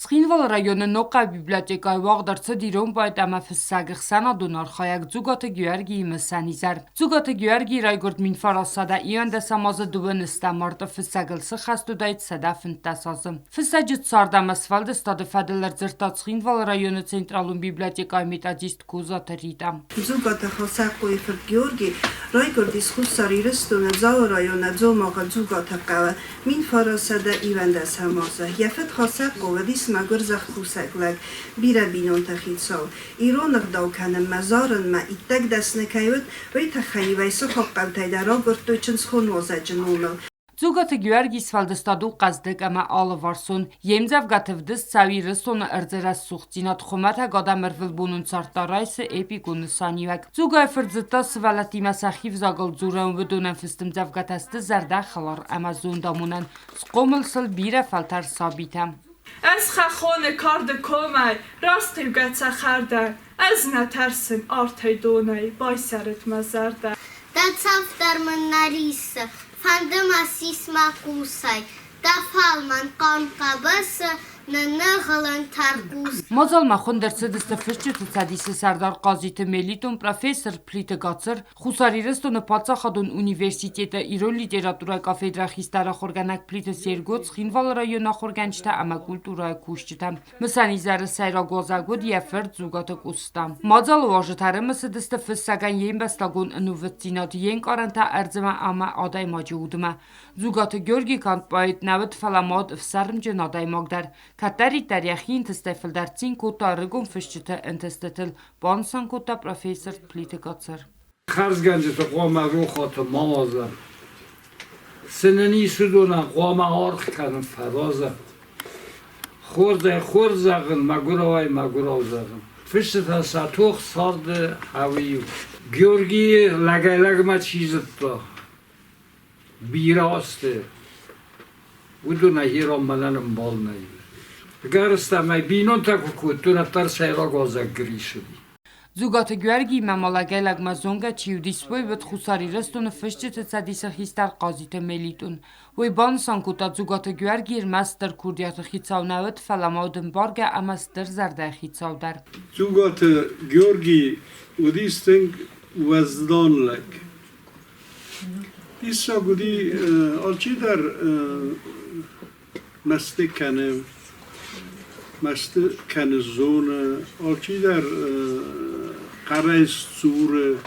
Цхинвалы районы Ногхъӕуы библиотекӕйы уагъд ӕрцыд ирон поэт ӕмӕ фыссӕг, ӕхсӕнадон архайӕг Дзугаты Георгийы мысӕн изӕр. Дзугаты Георгий райгуырд 1911 азы 2 марты, фыссӕгыл сыххӕст уыдаид 115 азы. Фыссӕджы цард ӕмӕ сфӕлдыстады фӕдыл ӕрдзырдта Цхинвалы районы централон библиотекӕйы методист Козаты Рита. Дзугаты Хасӕхъойы фырт Георги райгуырдис Хуссар Ирыстоны Дзауы районы Дзомагъы Дзугаты хъӕуы 1911 азы. Йӕ фыд Хасӕхъо уыдис мӕгуыр зӕхкусӕг лӕг, бирӕ бинонты хицау. Ирон ӕгъдау кӕнынмӕ, зарынмӕ иттӕг дӕсны кӕй уыд, уый тыххӕй-иу ӕй сыхаг хъӕутӕй дӕр агуырдтой чындзхон уазӕджы номыл. Дзугаты Георгий сфӕлдыстад у хъӕздыг ӕмӕ алыварсон. Йе мдзӕвгӕты вдыст цӕуы Ирыстоны ӕрдзы рӕсугъддзинад, хуымӕтӕг адӕм ӕрвылбонон цард райсы эпикон нысаниуӕг. Дзугайы-фырт зыдта сывӕллӕттимӕ сӕхи взагыл дзурын, уыдонӕн фыст ӕмдзӕвгӕтӕ сты зӕрдӕхӕлар ӕмӕ зондамонӕн. Схъомыл сыл бирӕ фӕлтӕр сабитӕ. Ӕз хӕххоны карды комӕй растигъгӕ цӕхӕр дӕн, Ӕз нӕ тӕрсын артӕй донӕй, байсӕрыд мӕ зӕрдӕ. Дӕ цӕф дӕр мын нӕ риссы, фӕнды мӕ сис мӕ хъусӕй, Дӕ фӕлмӕн хъарм хъӕбысы нынныгъуылын тӕрхъус. Мадзалмӕ хуынд ӕрцыдысты Фысджыты цӕдисы сӕрдар Хъазиты Мелитон, профессор Плиты Гацыр, Хуссар Ирыстоны паддзахадон университеты ирон литературӕйы кафедрӕйы хистӕр ахуыргӕнӕг Плиты Серго, Цхинвалы районы ахуыргӕнджытӕ ӕмӕ культурӕйы кусджытӕ. Мысӕн изӕры сӕйраг уазӕг уыд йӕ фырт Дзугаты Къоста. Мадзалы уазджытӕ ӕрымысыдысты фыссӕгӕн йе мбӕстагон ӕнувыддзинад, йе нкъарӕнтӕ ӕрдзмӕ ӕмӕ адӕймаджы удмӕ. Дзугаты Георги канд поэт нӕ уыд, фӕлӕ мад, ӕфсӕрмджын адӕймаг дӕр. Кӕддӕриддӕр йӕхи ӕнтыстӕй фылдӕр цин кодта ӕрыгон фысджыты ӕнтыстытыл, банысан кодта профессор Плиты Гацыр. Хӕрзгӕнджыты хъуамӕ рохуаты ма уадзӕм. Цы нын ис, уыдонӕн хъуамӕ аргъ кӕнын фӕразӕм. Хорзӕй хорз зӕгъын, мӕгуырауӕй мӕгуырау зӕгъын. Фыстытӕ сӕ тох царды хауы-иу. Георгийы лӕгӕй-лӕгмӕ чи зыдта, бирӕ азты, уыдонӕй ирон мӕнӕн ӕмбал нӕй. Ӕгӕрыстӕмӕй бинонтӕ куы кодтой, уӕддӕр сӕйраг уазӕг Грис уыди. Дзугаты Георгиимӕ мӕлӕгӕй-лӕгмӕ зонгӕ чи уыдис, уый уыд Хуссар Ирыстоны Фысджыты Цӕдисы хистӕр Хъазиты Мелитон. Уый банысан кодта, Дзугаты Георги ӕрмӕстдӕр курдиаты хицау нӕ уыд, фӕлӕ ма уыд ӕмбаргӕ ӕмӕ стыр зӕрдӕйы хицау дӕр. Дзугаты Георги уыдис тынг уӕздан лӕг. Диссаг уыди, алчидӕр мӕсты кӕны, мӕсты кӕны зоны, алчидӕр хъӕрӕй сдзуры.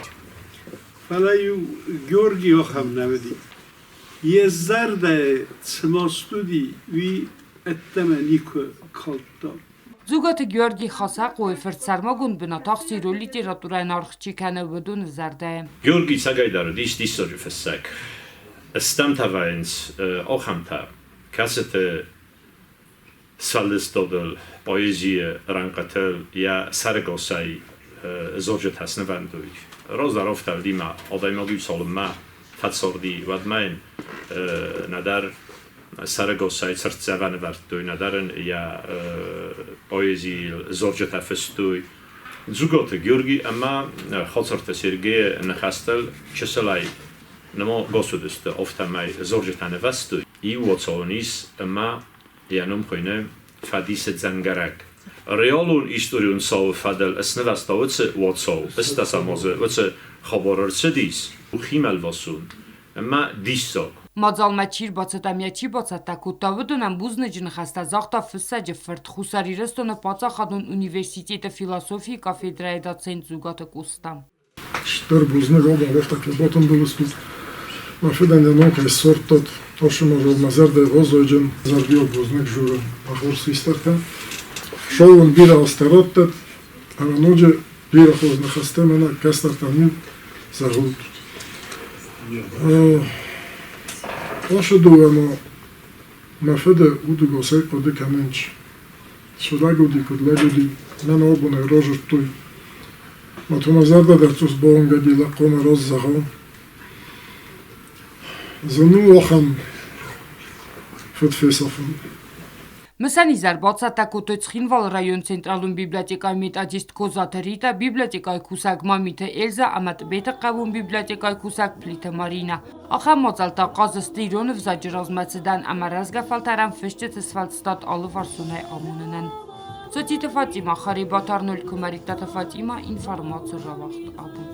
Фӕлӕ-иу Георги ахӕм нӕ уыди. Йе зӕрдӕйы цы маст уыди, уый ӕддӕмӕ никуы калдта. Дзугаты Георгий Хасӕхъойы фырт сӕрмагонд бынат ахсы ирон литературӕйӕн аргъ чи кӕны, уыдоны зӕрдӕйы. Георгий цӕгӕйдӕр уыдис диссаджы фыссӕг. Стӕмтӕ вӕййынц ахӕмтӕ, кӕцыты сфӕлдыстадыл, поэзийы рӕнхъытыл йӕ сӕрыгасӕй зарджытӕ снывӕндой. Раздӕр афтӕ уыди мӕ адӕймаг-иу цалынмӕ фӕцарди, уӕдмӕ йын нӕдӕр сӕрыгасӕй цыртдзӕвӕн ӕвӕрдтой, нӕдӕр ын йӕ поэзийыл зарджытӕ фыстой. Дзугаты Георги ӕмӕ Хацырты Сергейы ныхӕстыл чысылӕй нырма бацыдысты, афтӕмӕй зарджытӕ нывӕзтой. Иу уацауын ис ӕмӕ йӕ ном хуыйны Фӕдисы дзӕнгӕрӕг. Реалон историон цауы фӕдыл снывӕзта уыцы уацау, ыстӕсӕм азы уыцы хабар ӕрцыдис, химӕлвасун ӕмӕ диссаг. Мадзалмӕ чи рбацыд ӕмӕ чи бацӕттӕ кодта, уыдонӕн бузныджы ныхӕстӕ загъта фыссӕджы фырт, Хуссар Ирыстоны паддзахадон университеты философийы кафедрӕйы доцент Дзугаты Къоста. Стыр бузныг обалӕфтӕ кӕй батымбыл стут. Мӕ фыдӕн йӕ ном кӕй ссардтат, ӕфсымӕрыл мӕ зӕрдӕ розойджын, зӕрдиаг бузныг журы мӕ хорз хистӕртӕн. Шоуын бирӕ азтӕ раттӕд ӕмӕ ноджы бирӕ хорз ныхӕстӕ мӕнӕ кӕстӕртӕн-иу зӕгъут. Ацы дыууӕ ма мӕ фыды удыгасӕй хъуыды кӕнынц. Цы лӕг уыди, куыд лӕг уыди, мӕн абонӕй разырдтой. Мӕ то мӕ зӕрдӕ дӕр цъус бауынгӕг и лӕхъхъомӕ раззӕгъон. Зын у ахӕм фыд фесафын. Мысӕн изӕр бацӕттӕ кодтой Цхинвалы районы централон библиотекӕйы методист Козаты Ритӕ, библиотекӕйы кусӕг Мамиты Эльзӕ ӕмӕ Тъбеты хъӕууон библиотекӕйы кусӕг Плиты Маринӕ. Ахӕм мадзӕлттӕ ахъаз сты ирон ӕвзаджы размӕцыдӕн ӕмӕ рӕзгӕ фӕлтӕрӕн фысджыты сфӕлдыстад алыварсонӕй амонынӕн. Цоциты Фатимӕ, Харебаты Арнольд, Куымӕридтаты Фатимӕ, информаци рауагъд абон.